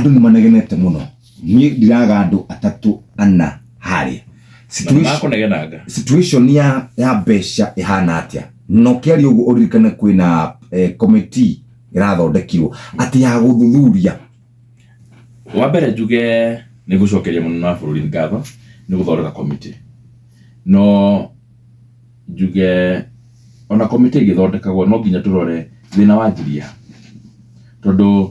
Andũ nĩ manegenete mũno. Niĩ ndiraga andũ atatũ ana harĩa. Na makũnegenanga. Situation ya mbeca ĩhana atĩa? Na ũkĩaria ũguo ũririkane kwĩna committee ĩrathondekirwo atĩ ya gũthuthuria. Wa mbere njuge nĩ gũcokeria mũnene wa bũrũri ngatho nĩ gũthondeka committee. No njuge ona committee ĩgĩthondekagwo no nginya tũrore thĩna wanjirie ha. Tondũ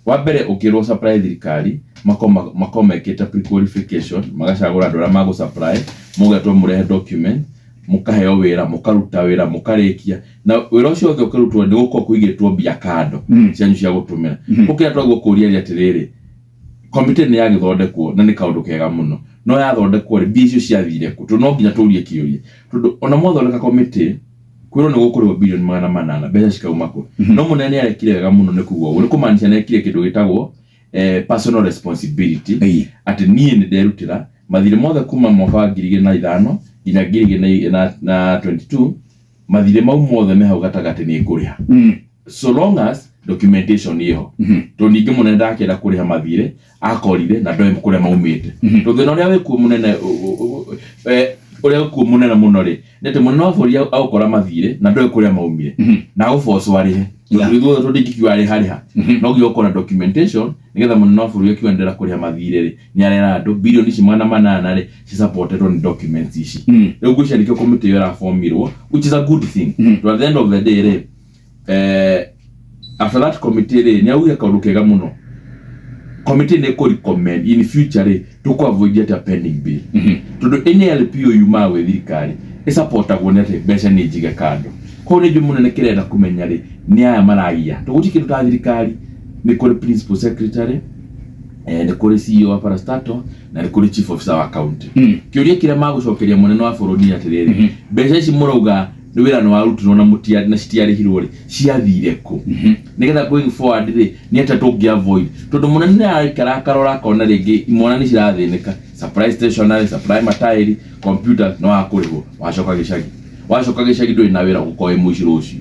wa mbere ũkĩrwo supply thirikari makorwo mekĩte pre-qualification, magacagũra andũ arĩa magũ supply, mũgetwo mũrehe document, mũkaheo wĩra, mũkaruta wĩra, mũkarĩkia. Na wĩra ũcio wothe ũkĩrutwo nĩ gũkorwo kũigĩtwo mbia kando cianyu cia gũtũmĩra. Ũkĩra twagwo kũria rĩ atĩrĩrĩ, committee nĩ yagĩthondekwo na nĩ kaũndũ kega mũno, no yathondekwo rĩ, mbia icio ciathire kũ? Tondũ no nginya tũrie kĩũria, tondũ ona mwathondeka committee kwĩrwo nĩ gũkũrĩhwo bilioni 800, mbeca cikauma kũ? No mũnene nĩ arekire wega mũno nĩ kuga ũguo, nĩ kũmaanisha nĩ ekire kĩndũ gĩtagwo personal responsibility, atĩ niĩ nĩ nderutĩra mathirĩ mothe kuma mwaka wa 2005 nginya 2022, mathirĩ mau mothe me hau gatagatĩ nĩ ngũrĩha so long as documentation ĩho. Tondũ ningĩ mũnene ndakĩenda kũrĩha mathirĩ akorire na ndoĩ kũrĩa maumĩte. Tondũ thĩna ũrĩa wĩkuo mũnene, ũrĩa wĩkuo mũnene mũno rĩ, nĩ atĩ mũnene wa bũrũri agũkora mathirĩ na ndoĩ kũrĩa maumire na agũbocwo arĩhe. Tondũ ithuothe tũndingĩkiuga arĩha rĩha, no nginya ũkorwo na documentation nĩgetha mũnene wa bũrũri akiuga ndĩrenda kũrĩha mathirĩ rĩ, nĩ arera andũ bilioni ici 800 rĩ cisupportedwo nĩ documents ici. Rĩu ngwĩciria nĩkĩo committee ĩyo ĩrabomirwo, which is a good thing. To at the end of the day rĩ, after that committee rĩ, nĩ augire kaũndũ kega mũno, committee nĩ ĩkũ recommend in future rĩ, tũkũ avoid atĩa pending bill. Tondũ any LPO yumaga gwĩ thirikari ĩsupportagwo nĩ atĩ mbeca nĩ njige kando. Koguo nĩ njũĩ mũnene kĩrenda kũmenya rĩ, nĩ aya maragia. Tũgũtirĩ kĩndũ ta thirikari, nĩ kũrĩ principal secretary, nĩ kũrĩ CEO wa parastatal na nĩ kũrĩ chief officer wa county. Kĩũria kĩrĩa magũcokeria mũnene wa bũrũri nĩ atĩrĩrĩ, mbeca ici mũrauga nĩ wĩra nĩ warutirwo na mũtia na citiarĩhirwo rĩ, ciathire kũ? Nĩgetha going forward rĩ, nĩ atĩa tũngĩ avoid? Tondũ mũnene nĩ araikara akarora akona rĩngĩ imwana nĩ cirathĩnĩka, supply stationery, supply mataĩri, computer, nĩ wakũrĩhwo, wacoka gĩcagi, wacoka gĩcagi ndũrĩ na wĩra, gũkorwo wĩ mũici rũciũ.